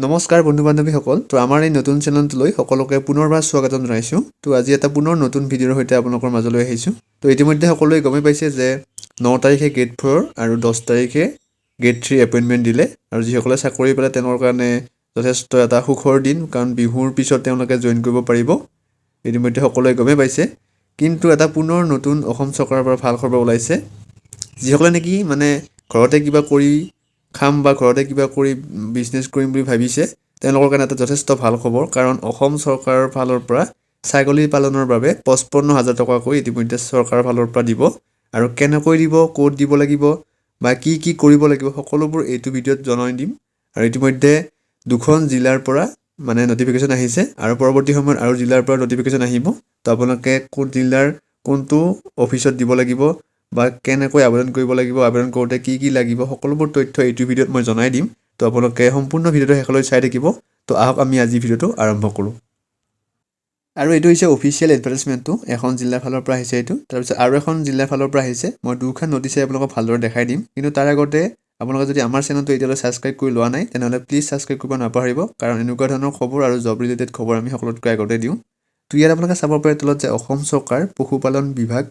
নমস্কাৰ বন্ধু বান্ধৱীসকল। তো আমাৰ এই নতুন চেনেলটোলৈ সকলোকে পুনৰবাৰ স্বাগতম জনাইছোঁ। তো আজি এটা পুনৰ নতুন ভিডিঅ'ৰ সৈতে আপোনালোকৰ মাজলৈ আহিছোঁ। তো ইতিমধ্যে সকলোৱে গমেই পাইছে যে 9 তাৰিখে গ্ৰেড 4 আৰু 10 তাৰিখে গ্ৰেড 3 এপইণ্টমেণ্ট দিলে আৰু যিসকলে চাকৰি পালে, তেওঁলোকৰ কাৰণে যথেষ্ট এটা সুখৰ দিন, কাৰণ বিহুৰ পিছত তেওঁলোকে জইন কৰিব পাৰিব। ইতিমধ্যে সকলোৱে গমেই পাইছে। কিন্তু এটা পুনৰ নতুন অসম চৰকাৰৰ পৰা ভাল খবৰ ওলাইছে। যিসকলে নেকি মানে ঘৰতে কিবা কৰি খাম বা ঘৰতে কিবা কৰি বিজনেছ কৰিম বুলি ভাবিছে, তেওঁলোকৰ কাৰণে এটা যথেষ্ট ভাল খবৰ। কাৰণ অসম চৰকাৰৰ ফালৰ পৰা ছাগলী পালনৰ বাবে 55 হাজাৰ টকাকৈ ইতিমধ্যে চৰকাৰৰ ফালৰ পৰা দিব। আৰু কেনেকৈ দিব, ক'ত দিব লাগিব বা কি কি কৰিব লাগিব, সকলোবোৰ এইটো ভিডিঅ'ত জনাই দিম। আৰু ইতিমধ্যে দুখন জিলাৰ পৰা মানে নটিফিকেশ্যন আহিছে আৰু পৰৱৰ্তী সময়ত আৰু জিলাৰ পৰা নটিফিকেশ্যন আহিব। তো আপোনালোকে কোন জিলাৰ কোনটো অফিচত দিব লাগিব বা কেনেকৈ আবেদন কৰিব লাগিব, আবেদন কৰোঁতে কি কি লাগিব, সকলোবোৰ তথ্য এইটো ভিডিঅ'ত মই জনাই দিম। তো আপোনালোকে সম্পূৰ্ণ ভিডিঅ'টো শেষলৈ চাই থাকিব। তো আহক, আমি আজি ভিডিঅ'টো আৰম্ভ কৰোঁ। আৰু এইটো হৈছে অফিচিয়েল এডভাৰটাইজমেণ্টটো। এখন জিলাৰ ফালৰ পৰা আহিছে এইটো, তাৰপিছত আৰু এখন জিলাৰ ফালৰ পৰা আহিছে। মই দুখন নটিচে আপোনালোকক ভালদৰে দেখাই দিম। কিন্তু তাৰ আগতে আপোনালোকে যদি আমাৰ চেনেলটো এতিয়ালৈ ছাবস্ক্ৰাইব কৰি লোৱা নাই, তেনেহ'লে প্লিজ ছাবস্ক্ৰাইব কৰিব নাপাহৰিব, কাৰণ এনেকুৱা ধৰণৰ খবৰ আৰু জব ৰিলেটেড খবৰ আমি সকলোতকৈ আগতে দিওঁ। তো ইয়াত আপোনালোকে চাব পাৰে তলত যে অসম চৰকাৰ, পশুপালন বিভাগ,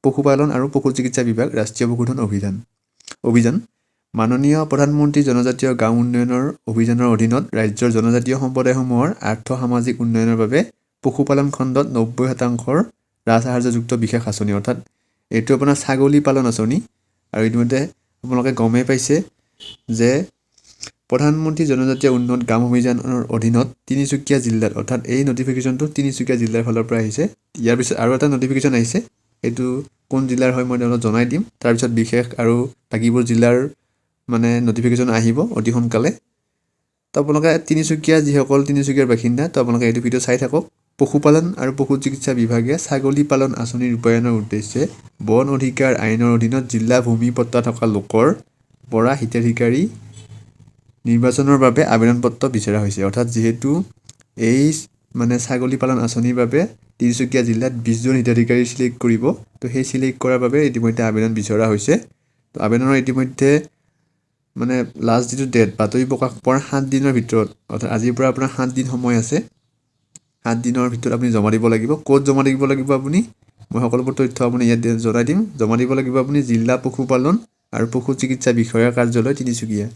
পশুপালন আৰু পশু চিকিৎসা বিভাগ, ৰাষ্ট্ৰীয় পশুধন অভিযান। মাননীয় প্ৰধানমন্ত্ৰী জনজাতীয় গাঁও উন্নয়নৰ অভিযানৰ অধীনত ৰাজ্যৰ জনজাতীয় সম্প্ৰদায়সমূহৰ আৰ্থ সামাজিক উন্নয়নৰ বাবে পশুপালন খণ্ডত 90 শতাংশৰ ৰাজসাহায্যযুক্ত বিশেষ আঁচনি, অৰ্থাৎ এইটো আপোনাৰ ছাগলী পালন আঁচনি। আৰু ইতিমধ্যে আপোনালোকে গমেই পাইছে যে প্ৰধানমন্ত্ৰী জনজাতীয় উন্নত গ্ৰাম অভিযানৰ অধীনত তিনিচুকীয়া জিলাত, অৰ্থাৎ এই নটিফিকেশ্যনটো তিনিচুকীয়া জিলাৰ ফালৰ পৰা আহিছে। ইয়াৰ পিছত আৰু এটা নটিফিকেশ্যন আহিছে। এইটো কোন জিলাৰ হয়, মই তেওঁলোকক জনাই দিম। তাৰপিছত বিশেষ আৰু বাকীবোৰ জিলাৰ মানে নটিফিকেশ্যন আহিব অতি সোনকালে। তো আপোনালোকে তিনিচুকীয়া, যিসকল তিনিচুকীয়াৰ বাসিন্দা, তো আপোনালোকে এইটো ভিডিঅ' চাই থাকক। পশুপালন আৰু পশু চিকিৎসা বিভাগে ছাগলী পালন আঁচনি ৰূপায়ণৰ উদ্দেশ্যে বন অধিকাৰ আইনৰ অধীনত জিলা ভূমি পট্টা থকা লোকৰ পৰা হিতাধিকাৰী নিৰ্বাচনৰ বাবে আবেদন পত্ৰ বিচৰা হৈছে। অৰ্থাৎ যিহেতু এই মানে ছাগলী পালন আঁচনিৰ বাবে তিনিচুকীয়া জিলাত 20জন হিতাধিকাৰী চিলেক্ট কৰিব, তো সেই চিলেক্ট কৰাৰ বাবে ইতিমধ্যে আবেদন বিচৰা হৈছে। তো আবেদনৰ ইতিমধ্যে মানে লাষ্ট যিটো ডেট, বাতৰি প্ৰকাশ পোৱাৰ 7 দিনৰ ভিতৰত, অৰ্থাৎ আজিৰ পৰা আপোনাৰ 7 দিন সময় আছে। 7 দিনৰ ভিতৰত আপুনি জমা দিব লাগিব। ক'ত জমা দিব লাগিব আপুনি, মই সকলোবোৰ তথ্য আপুনি ইয়াত জনাই দিম। জমা দিব লাগিব আপুনি জিলা পশুপালন আৰু পশু চিকিৎসা বিষয়াৰ কাৰ্যালয়, তিনিচুকীয়া।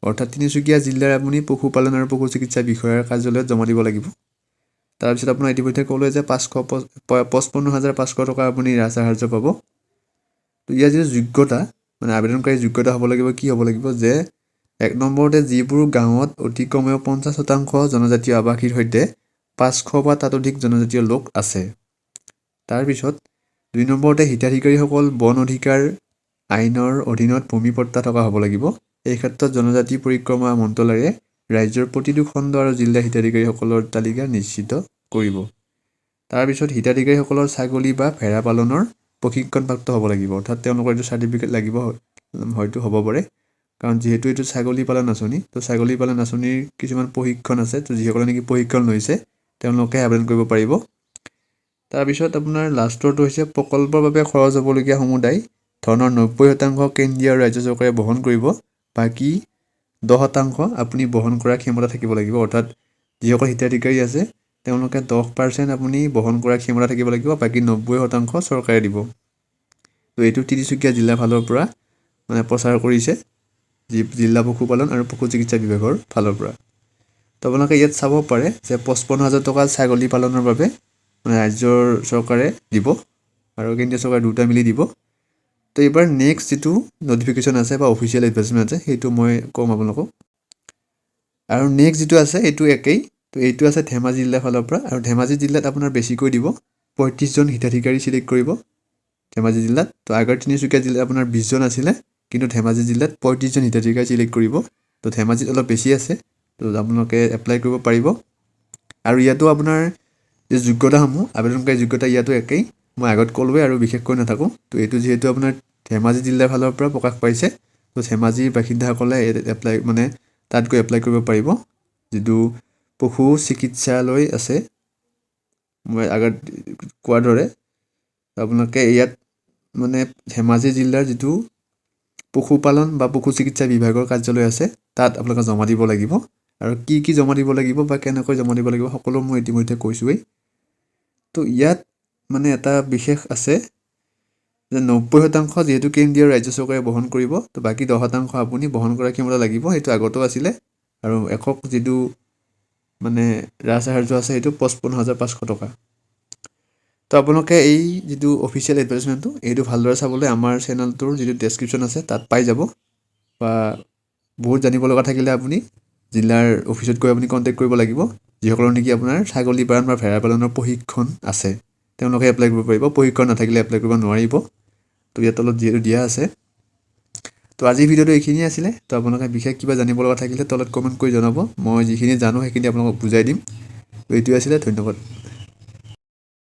অৰ্থাৎ তিনিচুকীয়া জিলাৰ আপুনি পশুপালন আৰু পশু চিকিৎসা বিষয়াৰ কাৰ্যালয়ত জমা দিব লাগিব। তাৰপিছত আপোনাৰ ইতিমধ্যে ক'লোৱে যে 55,500 টকা আপুনি ৰাজসাহায্য পাব। তো ইয়াৰ যিটো যোগ্যতা, মানে আবেদনকাৰীৰ যোগ্যতা হ'ব লাগিব, কি হ'ব লাগিব যে এক নম্বৰতে যিবোৰ গাঁৱত অতি কমেও 50% জনজাতীয় আৱাসীৰ সৈতে 500 বা তাতোধিক জনজাতীয় লোক আছে। তাৰপিছত দুই নম্বৰতে হিতাধিকাৰীসকল বন অধিকাৰ আইনৰ অধীনত ভূমি পট্টা থকা হ'ব লাগিব। এই ক্ষেত্ৰত জনজাতি পৰিক্ৰমা মন্ত্ৰালয়ে ৰাজ্যৰ প্ৰতিটো খণ্ড আৰু জিলাৰ হিতাধিকাৰীসকলৰ তালিকা নিশ্চিত কৰিব। তাৰপিছত হিতাধিকাৰীসকলৰ ছাগলী বা ভেড়া পালনৰ প্ৰশিক্ষণপ্ৰাপ্ত হ'ব লাগিব। অৰ্থাৎ তেওঁলোকৰ এইটো চাৰ্টিফিকেট লাগিব, হয়তো হ'ব পাৰে, কাৰণ যিহেতু এইটো ছাগলী পালন আঁচনি, তো ছাগলী পালন আঁচনিৰ কিছুমান প্ৰশিক্ষণ আছে। তো যিসকলে নেকি প্ৰশিক্ষণ লৈছে, তেওঁলোকে আবেদন কৰিব পাৰিব। তাৰপিছত আপোনাৰ লাষ্টৰটো হৈছে প্ৰকল্পৰ বাবে খৰচ হ'বলগীয়া সমুদায় ধনৰ 90% কেন্দ্ৰীয় আৰু ৰাজ্য চৰকাৰে বহন কৰিব। বাকী 10% আপুনি বহন কৰাৰ ক্ষমতা থাকিব লাগিব। অৰ্থাৎ যিসকল হিতাধিকাৰী আছে, তেওঁলোকে 10% আপুনি বহন কৰাৰ ক্ষমতা থাকিব লাগিব, বাকী 90% চৰকাৰে দিব। তো এইটো তিনিচুকীয়া জিলাৰ ফালৰ পৰা মানে প্ৰচাৰ কৰিছে, যি জিলা পশুপালন আৰু পশু চিকিৎসা বিভাগৰ ফালৰ পৰা। তো আপোনালোকে ইয়াত চাব পাৰে যে 55 হাজাৰ টকা ছাগলী পালনৰ বাবে মানে ৰাজ্যৰ চৰকাৰে দিব আৰু কেন্দ্ৰীয় চৰকাৰে দুটা মিলি দিব। তো এইবাৰ নেক্সট যিটো নটিফিকেশ্যন আছে বা অফিচিয়েল এডভাৰটাইজমেণ্ট আছে, সেইটো মই ক'ম আপোনালোকক। আৰু নেক্সট যিটো আছে, এইটো একেই। তো এইটো আছে ধেমাজি জিলাৰ ফালৰ পৰা। আৰু ধেমাজি জিলাত আপোনাৰ বেছিকৈ দিব, 35জন হিতাধিকাৰী চিলেক্ট কৰিব ধেমাজি জিলাত। তো আগৰ তিনিচুকীয়া জিলাত আপোনাৰ 20জন আছিলে, কিন্তু ধেমাজি জিলাত 35জন হিতাধিকাৰী চিলেক্ট কৰিব। তো ধেমাজিত অলপ বেছি আছে। তো আপোনালোকে এপ্লাই কৰিব পাৰিব। আৰু ইয়াতো আপোনাৰ যি যোগ্যতাসমূহ, আবেদনকাৰী যোগ্যতা ইয়াতো একেই, মই আগত ক'লোৱে আৰু বিশেষকৈ নাথাকোঁ। তো এইটো যিহেতু আপোনাৰ ধেমাজি জিলাৰ ফালৰ পৰা প্ৰকাশ পাইছে, তো ধেমাজিৰ বাসিন্দাসকলে এপ্লাই মানে তাত গৈ এপ্লাই কৰিব পাৰিব। যিটো পশু চিকিৎসালয় আছে, মই আগত কোৱাৰ দৰে, আপোনালোকে ইয়াত মানে ধেমাজি জিলাৰ যিটো পশুপালন বা পশু চিকিৎসা বিভাগৰ কাৰ্যালয় আছে, তাত আপোনালোকে জমা দিব লাগিব। আৰু কি কি জমা দিব লাগিব বা কেনেকৈ জমা দিব লাগিব, সকলো মই ইতিমধ্যে কৈছোঁৱেই। তো ইয়াত মানে এটা বিশেষ আছে যে 90% যিহেতু কেন্দ্ৰীয় ৰাজ্য চৰকাৰে বহন কৰিব, তো বাকী 10% আপুনি বহন কৰাৰ ক্ষমতা লাগিব। সেইটো আগতেও আছিলে। আৰু একক যিটো মানে ৰাজসাহাৰ্য আছে, সেইটো 55,500 টকা। তো আপোনালোকে এই যিটো অফিচিয়েল এডভাৰটাইজমেণ্টটো, এইটো ভালদৰে চাবলৈ আমাৰ চেনেলটোৰ যিটো ডেছক্ৰিপশ্যন আছে, তাত পাই যাব। বা বহুত জানিব লগা থাকিলে আপুনি জিলাৰ অফিচত গৈ আপুনি কণ্টেক্ট কৰিব লাগিব। যিসকলৰ নেকি আপোনাৰ ছাগলী পালন বা ভেড়া পালনৰ প্ৰশিক্ষণ আছে, তেওঁলোকে এপ্লাই কৰিব পাৰিব। প্ৰশিক্ষণ নাথাকিলে এপ্লাই কৰিব নোৱাৰিব। তো ইয়াত তলত যিহেতু দিয়া আছে। তো আজিৰ ভিডিঅ'টো এইখিনিয়ে আছিলে। তো আপোনালোকে বিশেষ কিবা জানিব লগা থাকিলে তলত কমেণ্ট কৰি জনাব। মই যিখিনি জানো, সেইখিনি আপোনালোকক বুজাই দিম। তো এইটোৱে আছিলে, ধন্যবাদ।